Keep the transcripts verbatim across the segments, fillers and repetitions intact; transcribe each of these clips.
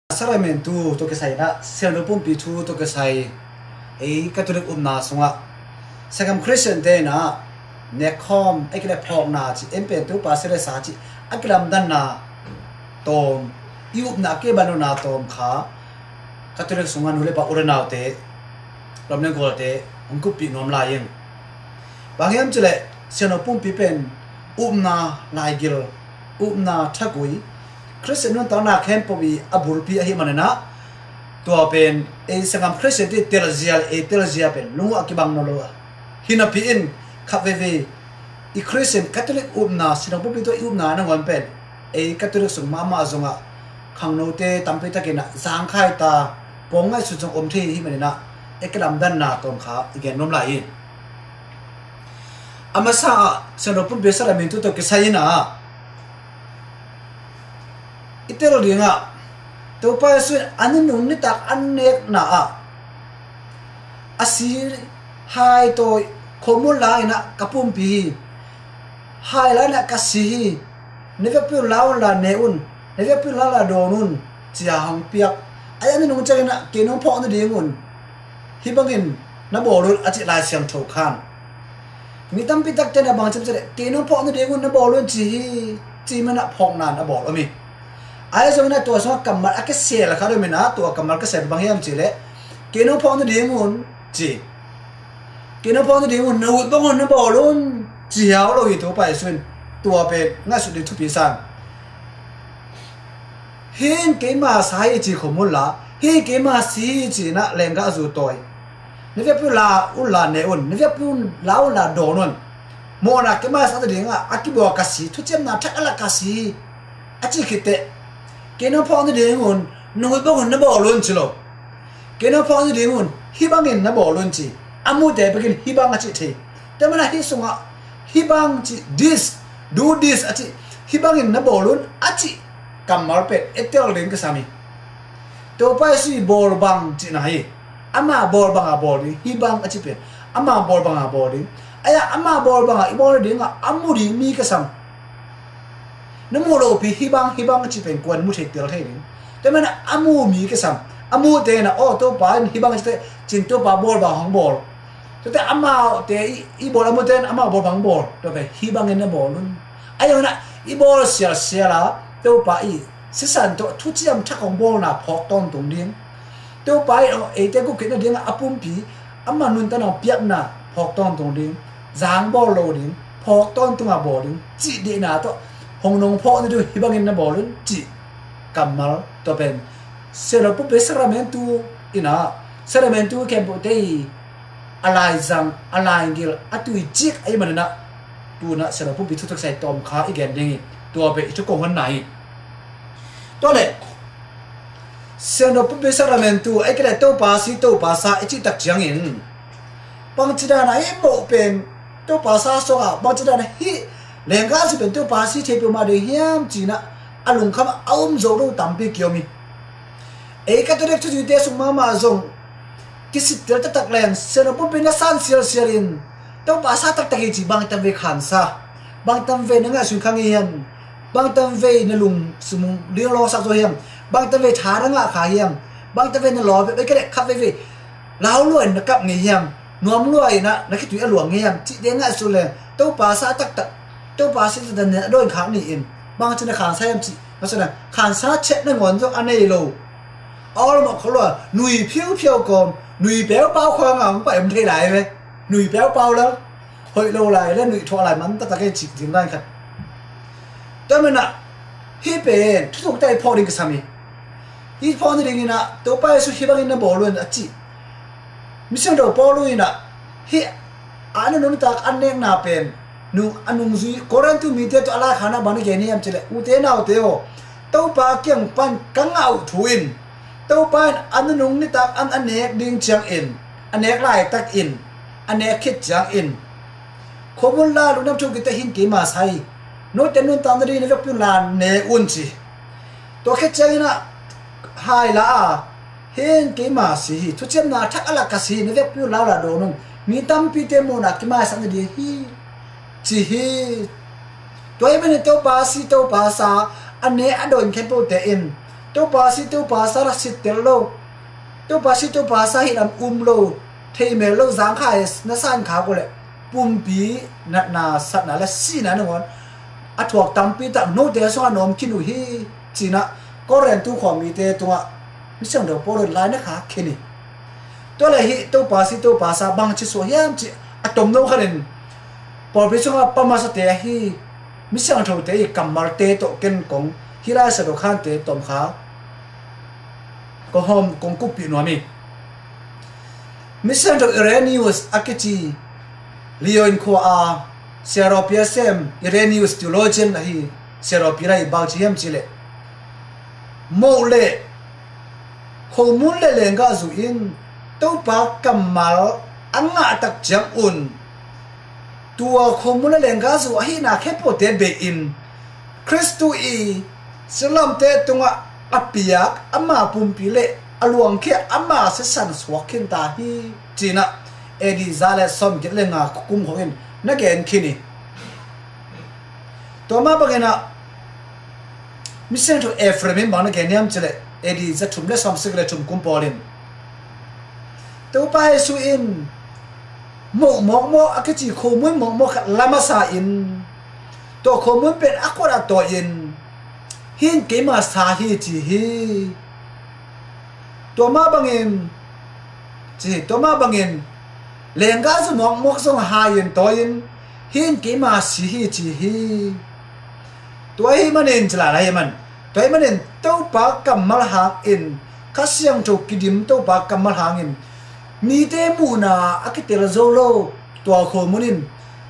Sacramentu tawh kisai inah, siangtho pumpi thu tawh kisai, ei Catholic upna sungah sanggam Khristian te inah nekkhawm, ei kile phawkna cih, en pen Topa sia le sa cih a kilamdanna tawm, i upna a kibanlona tawm kha Catholic sungah nu le pa, u le naute, lam le gualte hong kuppih nuam lai in. Bang hiam cileh, siangtho pumpi pen upna laigil, upna thagui, Khristian nuntakna khempeuh i a bulpi ahih maninah, tua pen ei sanggam Khristian te telzia, ei telzia pen lung uh a kibang nawn lo a. Hi napi in khat veivei i Khristian Catholic upna, siangtho pumpi tawh i upna nangawn pen ei Catholic sung mahmah zongah khangnote tampi takinah zangkhai ta, pawng ngaihsut zong om thei hi maninah, ei kilamdanna tawm kha i gen nuam lai hi. A masa ah siangtho pumpi sacramentu tawh kisai inah, i tel dingah Topa Jesu in a nunung nitak an nekna ah a si hai tawi, khomun la inah ka pumpi hi, hai la inah ka si hi, na vekpi un la un la ne un, na vekpi un la un la dawn un, ci-a hong piak. Ahi a nunung cianginah kei nong phawk nadingun hih bangin na bawl un, a cih Lai Siangtho khan. Mi tampi takte na bang cim cileh, kei nong phawk nadingun na bawl un ci hi, ci manah phawkna na bawl om hi. Ahi zongin a tua sungah kammal a kisel khat om inah, tua kammal kisel bang hiam cileh, kei nong phawk nadingun ci, kei nong phawk nadingun na ut bangun na bawl un ci hiau lo hi. Topa Jesu in tua pen ngaihsut ding thupi sang. Hih in keima sa hi ci khomun la, hih in keima si hi ci inah lenggah zu tawi, na vekpi un la un la ne un, na vekpi un la un la dawn un. Mawhna keima sa nadingah a kibawl ka si, thuciamna thak a lak ka si hi, a cih khit teh, kei nong phawk nadingun na ut bangun na bawl un ci lo. Kei nong phawk nadingun hih bangin na bawl un ci. A mute bekin hih bang a cih thei. Tua manah hih sungah hih bang cih, this, do this a cih, hih bangin na bawl un a cih kammal pen ei tel ding kisam hi. Topa Jesu i bawl bang cihna hi. Ama bawl banga bawl ding, hih bang a cih pen ama bawl banga bawl ding. Ahi a, ama bawl banga i bawl nadingah a mu ding mi kisam. Na muh lopi hih bang, hih bang a cih pen kuan mu thei, tel thei ding. Tua manah a mu mi kisam. A mute inah, aw, Topa in hih bang a cih teh, cin Topa bawl bang hong bawl. Tua teh amaute i, i bawl a mute in ama bawl bang hong bawl. Tua pen hih bangin na bawl un. Ahi zongin ah i bawl sialsial a, Topa i sisan tawh thuciam thak hong bawlna phawk tawntung ding. Topa in eite gupkhiat nadingah a pumpi, ama nuntakna hong piakna phawk tawntung ding, zang bawl lo ding, phawk tawntunga bawl ding cih deihna tawh hong nong phawk nading hih bangin na bawl un cih kammal tua pen siangtho pumpi sacramentu inah, sacramentu khempeuhte i a laizang, a laigil, a tuicik ahih maninah, tunah siangtho pumpi thu tawh kisai tawm kha i gen ding hi. Tua pen i thu kong honna hi. Tua leh siangtho pumpi sacramentu, ei kile Topa si, Topa sa i cih tak ciangin, bangci dana hih moh pen Topa sa sungah, bangci dana hih lenggah zu pen Topa si thei peuhmah ding hiam ci inah a lungkham a um zo lo tampi kiom hi. Ei Catholic thuzuite sung mahmah zong kisittel taktak leng, siangtho pumpi na san sialsial in, Topa sa taktak hi ci, bangtan vei khansa, bangtan vei na ngaihsun kha ngei hiam, bangtan vei na lung sung linglawngsak zo hiam, bangtan vei tha na ngah kha hiam, bangtan vei na lawm, ei kile khat veivei lau lua in na kap ngei hiam, nuam lua inah na khitui a luang ngei hiam cihte ngaihsun leng, Topa sa taktak, Topa si taktak na dawn khak ni in, bangci na khansa hiam cih ngaihsun leng, khansa chet nangawn zong a nei lo. A awlmawh khol lua, nui phiuphiau kawm, nui peupau khawng a hong pai om thei lai ve. Nui peupau lel, hoih lo lai le nui thuah lai man taktak ei cih ding dan khat. Tua manah hih pen thuthuk tawh i phawk ding kisam hi. Hih phawk nading inah Topa Jesu hih bangin na bawl un a cih. Misiangtho Paul inah hih a nunung nitak an nekna pen, nung, a nungzui Korintu mite tawh a laikhakna bang na gen hiam cileh, ute naute aw, Topa kiang pan ka ngah uh thu in, Topa in a nunung nitak an a nek ding ciangin, a nek laitakin, a nek khit ciangin, khomun la lungdam thu kite hin keima sa hi. Note nuntak nading na vekpi un la ne un ci. Tua khit ciangin ah hai la a, hih in keima si hi, thuciamna thak a lak ka si hi, na vekpi un la un la dawn un, mi tampite mawhna kimaisak nading hi, ci hi. Tua ahih manin Topa si, Topa sa, a ne a dawn khempeuhte in Topa si Topa sa na sittel lo, Topa si Topa sa hi lam um lo, thei mel lo, zangkhai na san kha ko le pumpi natna satna le sihna nangawn a thuak tampi tak note sungah na om khin uh hi, cinah Korintu khuamite tungah misiangtho Paul in lai na kha khin hi. Tua le hih Topa si Topa sa bangci suah hiam cih a tomno khanin pawlpi sungah pamasate ahi misiangthote i kammalte tawh ken kong hih lai sadokhante tomkha kong hawm kong kuppih nuam hi. Misiangtho Irenaeus a kici Lyon khua a siarawpi a sem Irenaeus theologian ahi siarawpi lai bangci hiam cileh moh le khomun le lenggahzu in Topa kammal a ngahtak ciangun tua khomun le lenggahzu ahihna khepote bei in Khristu i silamte tungah a piak ama pumpi le a luangkhia ama sisan suak khinta hi, cinah A D za le sawmgiat le nga kum khawng in na gen khin hi. Tua mah banginah misiangtho Ephraim in bang na gen hiam cileh A D za thum le sawmsik le thum kum pawlin Topa Jesu in moh mawkmawk a kici khomun mawkmawk khat la masa in tua khomun pen a khuat a tawi in hih in keima sa hi ci hi. Tua mah bangin ci hi, tua mah bangin lenggahzu mawkmawk zong hai in tawi in hih in keima si hi ci hi. Tua hi manin ci lai lai hi man. Tua hi manin Topa kammal hangin Kha Siangtho kidim Topa kammal hangin mite muhna a kitel zo lo tua khomun in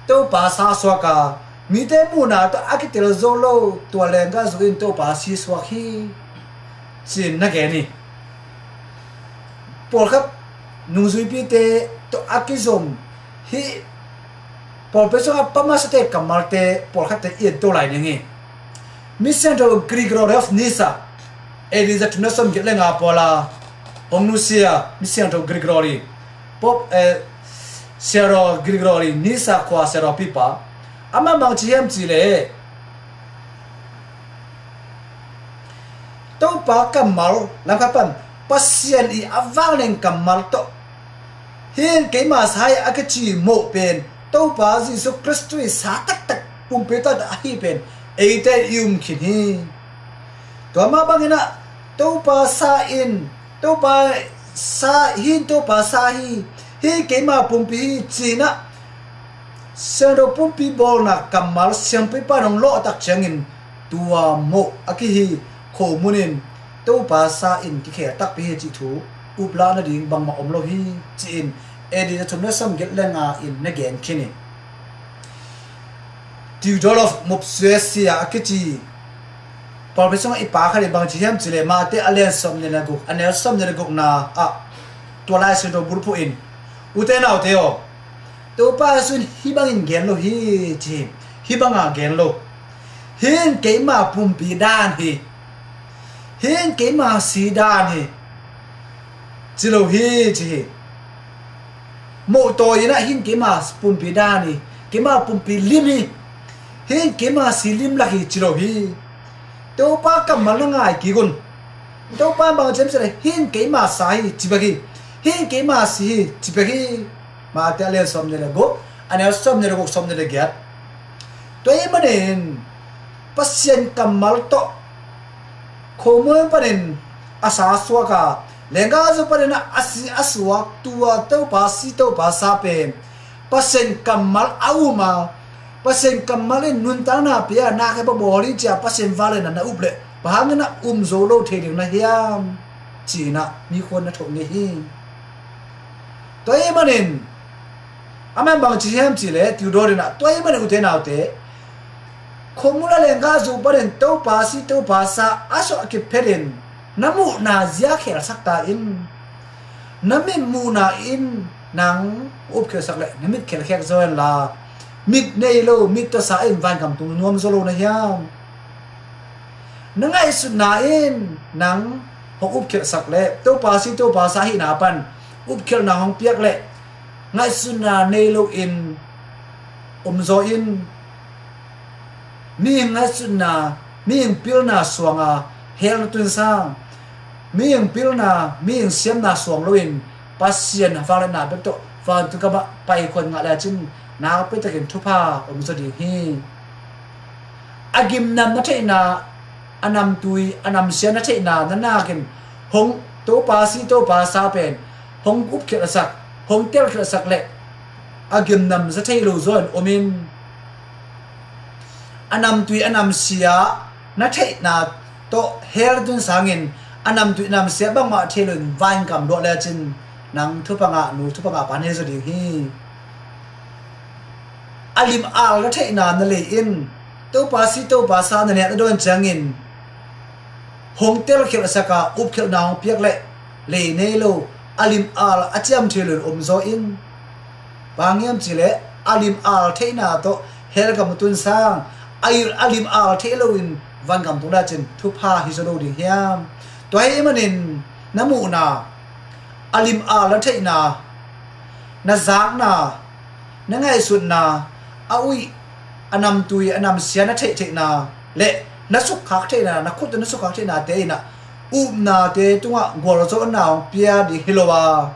Topa sa suak a, mite muhna tawh a kitel zo lo tua lenggahzu in Topa si suak hi, ci-in na gen hi. Pawlkhat nungzuipite tawh a kizom hih pawlpi sungah pamasate kammalte pawlkhatte i en to lai ning hi. Misiangtho Gregory of Nyssa, A D za thum le sawmgiat le nga pawla hong nusia misiangtho Gregory, Pope, eh, Siaraw Gregory, Nyssa khua siarawpipa, amah bang ci hiam cileh Topa kammal lamkhat pan Pasian i a vanglian kammal tawh hih in keima sa hi a kici moh pen Topa Jesu Khristu i sa taktak pumpi taktak ahi pen eite i um khin hi. Tua mah banginah Topa sa in Topa sa hi, Topa sa hi, hih keima pumpi hi cinah Siangtho pumpi bawlna kammal siampuipa in hong lawhtak ciangin tua moh a kihi khomun in Topa sa in kikhel takpi hi cih thu uplahna ding bangmah om lo hi, ci-in A D na thum le sawmgiat le nga in na gen khin hi. Theodore of Mopsuestia a kici pawlpi sungah i pa khat in bang ci hiam cileh Mate a lian sawmnih le guk a neu sawmnih le gukna ah tua Lai Siangtho bulphuh in ute naute aw, Topa Jesu in hih bangin gen lo hi ci hi. Hih banga gen lo. Hih in keima pumpi dan hi. Hih in keima si dan hi, ci lo hi ci hi. Moh tawi inah hih in keima pumpi dan hi, keima pumpi lim hi. Hih in keima si lim lak hi ci lo hi. Topa kammal na ngai kik un. Topa in bang ci hiam cileh hih in keima sa hi ci bek hi. Hih in keima si hi ci bek hi. Mate a lian sawmnih le guk a neu sawmnih le guk, sawmnih le giat. Tua ahih manin Pasian kammal tawh khomun panin a sa suak a, lenggahzu panin a si a suak tua Topa si Topa sa pen Pasian kammal a um a, Pasian kammal in nuntakna pia, na khe babawl in cia Pasian vanglian na up leh bang hangin a um zo lo thei ding na hiam? Cinah mi khuan na thoh ngei hi. Tua ahih manin amah in bang ci hiam cileh Theodore inah tua ahih manin ute naute, khomun a lenggahzu panin Topa si Topa sa a suah a kiphelh in na muhna zia khelsak ta in. Na mit muhna in nang upkhelsak leh na mit khelkhek zo hen la, mit nei lo, mit tawh sa in vangam tung nuam zo lo na hiam? Na ngaihsutna in nang hong upkhelhsak leh Topa si Topa sa ahihna pan upkhelhna hong piak leh ngaihsutna nei loin omzaw in mihing ngaihsutna, mihing pilna suanga hell na tun sang, mihing pilna, mihing siamna suang loin Pasian vangliatna bek tawh vantung gamah pai khuan ngah lecin nakpi takin thupha om zaw ding hi. A gimnam na theihna, a namtui a namsia na theihna na nakin hong Topa si Topa sa pen hong upkhialhsak, hong telkhialhsak le a gimnam za thei lo zaw in om in, a namtui a namsia na theihna tawh hell tun sangin a namtui a namsia bangmah thei loin vangam luah lecin nang thupha ngah nu, thupha ngah pa na hi zaw ding hi. A lim al na theihna na lei in, Topa si Topa sa na nek na dawn ciangin hong telkhialhsak a, upkhialhna hong piak le lei nei lo, a lim al a ciam thei loin om zaw in. Bang hiam cih leh a lim al theihna tawh hell gam tun sang, a, a lim al thei loin vangam tung lecin thupha hi zaw lo ding hiam? Tua ahih manin na muhna, a lim al na theihna, na zakna, na ngaihsutna, a uih, a namtui a namsia na theihtheihna le na sukkhak theihna, na khut na sukkhak theihnate in ah upnate tungah gualzawhna hong pia ding hi lo a,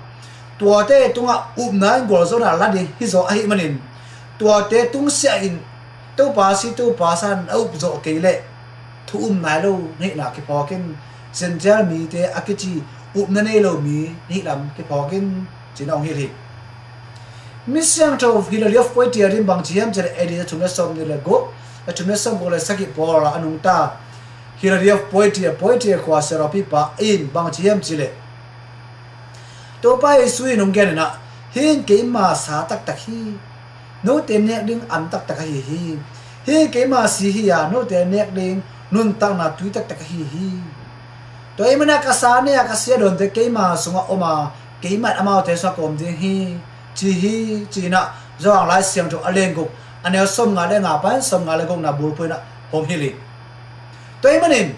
tuate tungah upna in gualzawhna la ding hi zaw ahih manin, tuate tungsiah in Topa si Topa sa na up zawh kei leh thu um nai lo na hihna kiphawk in, Gentile mite a kici upna nei lo mi na hih lam kiphawk in, ci-in a hong hilh hi. Misiangtho Hilary of Poitiers in bang ci hiam cih leh A D za thum le sawmnih le guk, za thum le sawmguk le sagih pawl a nungta Hilary of Poitiers, Poitiers khua siarawpipa in bang ci hiam cih leh, Topa Jesu in hong gen in ah, hih in keima sa taktak hi. Note nek ding an taktak ahi hi. Hih keima si hi a, note nek ding nuntakna tui taktak ahi hi. Tua ahih manin ah ka sa nei a, ka si a dawnte keima sungah om a, keima in amaute sungah ka om ding hi, ci hi, ci-in ah Johan Lai Siangtho a lian guk, a neu sawmnga le nga pan sawmnga le gukna bulphuh in ah hong hilh hi. Tua ahih manin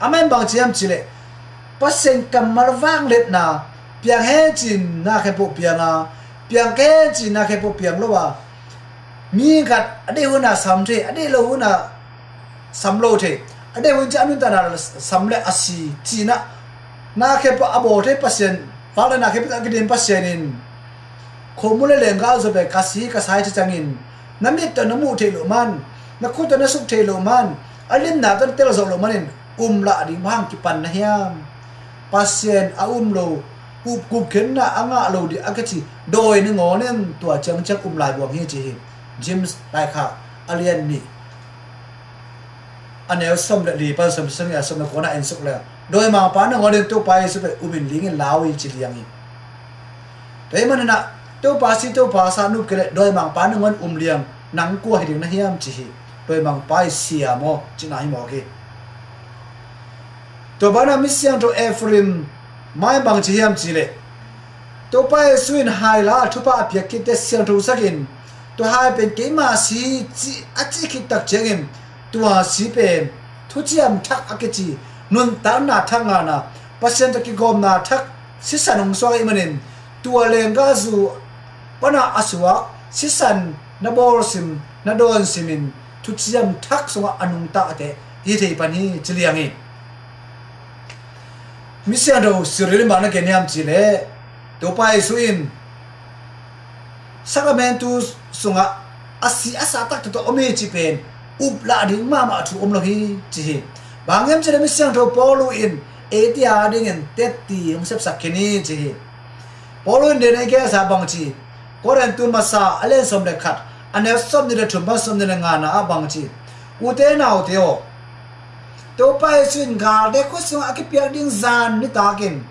amah in bang ci hiam cih leh, Pasian kammal vangliatna, piang hen ci-in na khempeuh piang a, piang kei hen ci-in na khempeuh piang lo a, mi khat a deih hun a sam thei, a deih lo hun a sam lo thei, a deih hun ciang a nuntakna sam le a si, ci-in ah na khempeuh a bawl thei Pasian, vangliatna khempeuh a kidim Pasian in, khomun le leenggah zawh pen ka si ka sa hi ci ciangin, na mit tawh na muh theih loh man, na khut tawh na suk theih loh man, a limna tawh na tel zawh loh manin um lah ding bang hang kipan na hiam? Pasian a um lo, up gupkhiatna a ngah lo ding a kici dawi nangawn in tua ciangciang um lai buang hi, ci hi. James laikhak a lian nih, a neu sawm le li pan sawm, sawm le sawm le kuana en suk leng, dawimangpa nangawn in Topa Jesu pen um in ling in lau hi, ci liang hi. Tua ahih manin ah Topa si Topa sa na up kei leh dawimangpa nangawn um liang, nang kua hi ding na hiam, ci hi. Dawimangpa i sia maw, cihna hi mawk hi. Tua banah Misiangtho Ephraim mah in bang ci hiam cih leh, Topa Jesu in hai la a thupha a piak khitte siangtho sak in, tua hai pen keima si hi, ci, a cih khit tak ciangin, tua si pen thuciam thak a kici, nuntakna thak ngahna, Pasian tawh kigawmna thak sisan hong suak ahih manin, tua leenggahzu panah a suak sisan na bawlsim, na dawnsim in thuciam thak sungah a nungtate i hi thei pan hi, ci liang hi. Misiangtho Cyril in bang na gen hiam cih leh, Topa Jesu in sakramentu sungah a si a sa taktak tawh om hi cih pen up lah ding mahmah thu om lo hi, ci hi. Bang hiam cih leh Misiangtho Paulu in eite a dingin tetti hong sepsak khin hi, ci hi. Paulu in den ei gesa bang ci, Korintu masa a lian sawm le khat, a neu sawmnih le thum pan sawmnih le ngana ah bang ci, ute naute aw, Topa Jesu in galte khut sungah a kipiak ding zan nitakin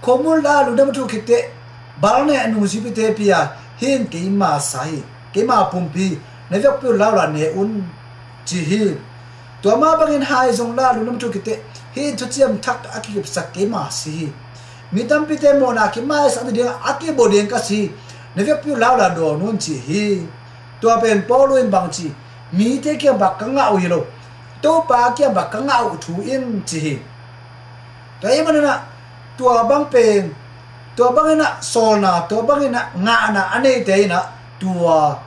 khomun lalu na muthuk khit teh, bal ne a nungzuipite pia, hih in keima sa hi, keima pumpi, na vekpi uh laulan ne un, ci hi. Tua mah bangin hai zong lalu na muthuk khit teh, hih in thuciam thak a kikipsak keima si hi. Mi tampite mawhna kimaisak nadingah a kibawl ding ka si hi, na vekpi uh laulan dawn un, ci hi. Tua pen Paulu in bang ci, mite kiang bang ka ngah uh hi lo, Topa kiang bang ka ngah uh thu in, ci hi. Tua ahih manin ah tua bang pen, tua bangin ah sawlna, tua bangin ah ngahna a neite in ah, tua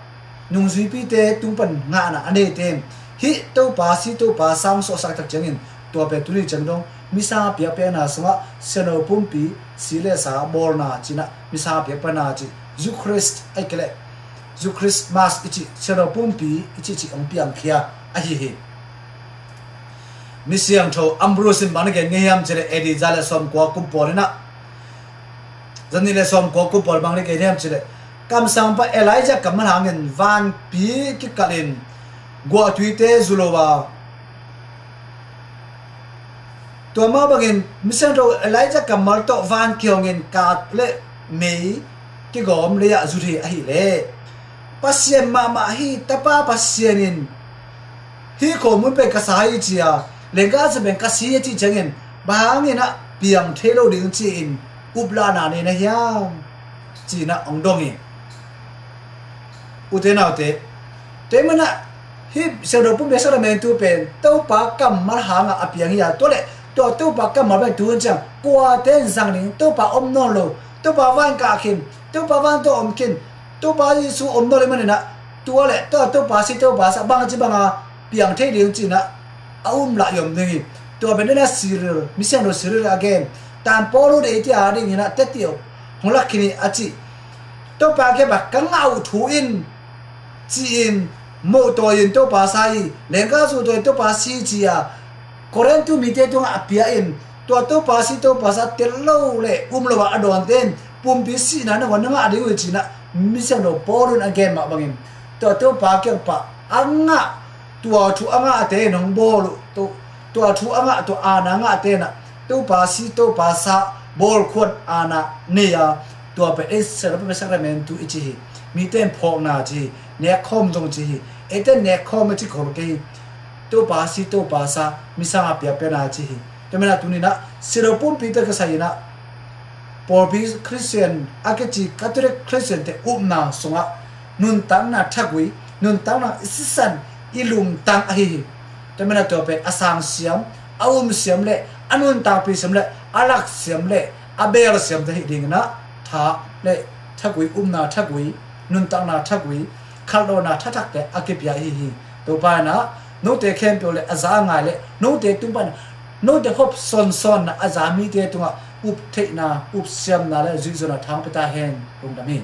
nungzuipite tung pan ngahna a neite in hih Topa si Topa sa hong suahsak tak ciangin, Tua pen tuni ciang dong misa piakpiakna sungah siangtho pumpi si le sa bawlna cinah misa piakpiakna ci, Eucharist ai kei leh Eucharist Mass i cih siangtho pumpi i cih cih hong piangkhia ahi hi. Mi siangtho Ambrose in bang na gen ngei hiam cileh A D za le sawmkua kum pawl inah, zani le sawmkua kum pawl bang na gen hiam cileh kamsangpa Elijah kammal hangin vanpi kikalin guahtuite zu lo a, tua mah bangin mi siangtho Elijah kammal tawh van kihongin kat le mei kigawm lei-ah zut hi ahileh Pasian mahmah hi. Tapa Pasian in hih khomun pen ka sa hi ci-a, lenggahzu pen ka si hi a cih ciangin bang hangin ah piang thei lo ding ci-in uplahna nei na hiam? Ci-in ah hong dong hi. Ute naute, tua ahih manah hih siangtho pumpi sakramentu pen Topa kammal hangah a piang hi a, tua leh tua Topa kammal pen tuhun ciang kuate in zang ding? Topa om nawn lo, Topa van kah khin, Topa van tawh om khin, Topa Jesu om nawn lo ahih maninah tua leh tua Topa si Topa sa bangci banga piang thei ding ci-in ah a um lah i om ding hi. Tua pen dena Cyril, mi siangtho Cyril a gen, tan Paul uh deih tia dinginah tetiau hong lak khin hi a cih. Topa kiangah ka ngah uh thu in ci-in mohtawi in Topa sa hi, lenggahzu tawi in Topa si ci-a Korintu mite tungah a pia in, tua Topa si Topa sa tel lo le um lo a a dawnte in pumpi sihna nangawn na ngah ding uh hi ci-in ah mi siangtho Paul in a gen mah bangin tua Topa kiangpah a ngah, tua thu a ngahte in hong bawl uh, tua thu a ngah, tua aana a ngahte inah Topa si Topa sa bawlkhuan aana nei a, tua pen ei siangtho pumpi sakramentu i ci hi. Mite in phawkna ci hi, nekkhawm zong ci hi. Eite in nekkhawm a ci khol kei hi. Topa si Topa sa misang a piakpiakna ci hi. Tua menah tuninah siangtho pumpi tawh kisai inah pawlpi Khristian a kici Catholic Khristiante upna sungah nuntakna thagui, nuntakna i sisan, i lungtang ahi hi. Tua menah tua pen a sang siam, a um siam le a nuntakpih siam le a lak siam le a beel siam te hi dinginah tha le thagui, upna thagui, nuntakna thagui, khalhdawhna thathakte a kipia ahi hi. Topa inah note khempeuh le a za a ngai le note tung pan note hop sawnsawnna a za mite tungah uptheihna, upsiamna le zuihzawhna thang pia ta hen. Lungdam hi.